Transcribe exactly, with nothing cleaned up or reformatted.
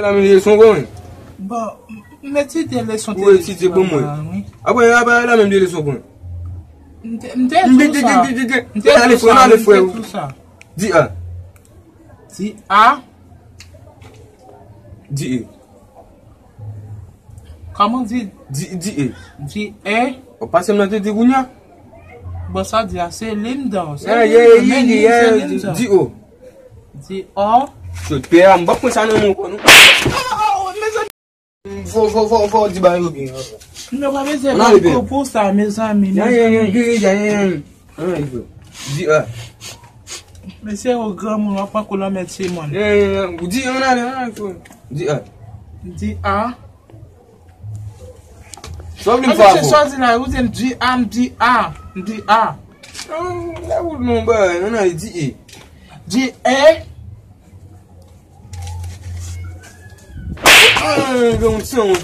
La menm leson kon. Bon, m etidye leson. Ou etidye pou mwen. Apre, apre la menm leson kon. M te, m te di w sa. M te di w sa. Ale, frè, m ale, frè. M te di w sa. Di A. Di A. Di E. Kòman di? Di, di E. Di E. Ou pase m nan te di kounye a. Bon, sa di a, se lim dan. Se lim dan. Di O. Di O. Sot pè a, m p ap pran sa nan men w ankò, non. Fò, fò, fò, fò w di bagay yo byen. Nou pa bezwen pran kou pou sa, mezanmi, mezanmi. Di A. Mesye, ou granmoun, w ap pran kou nan men timoun. Di A, ann ale, ann ale, frè. Di A. Di A. Sa w vle m fè avè w? Sa w di la, ou di m di A, m di A, m di A. Lè ou non bagay, ann ale, di E. Di E. Gen yon ti yon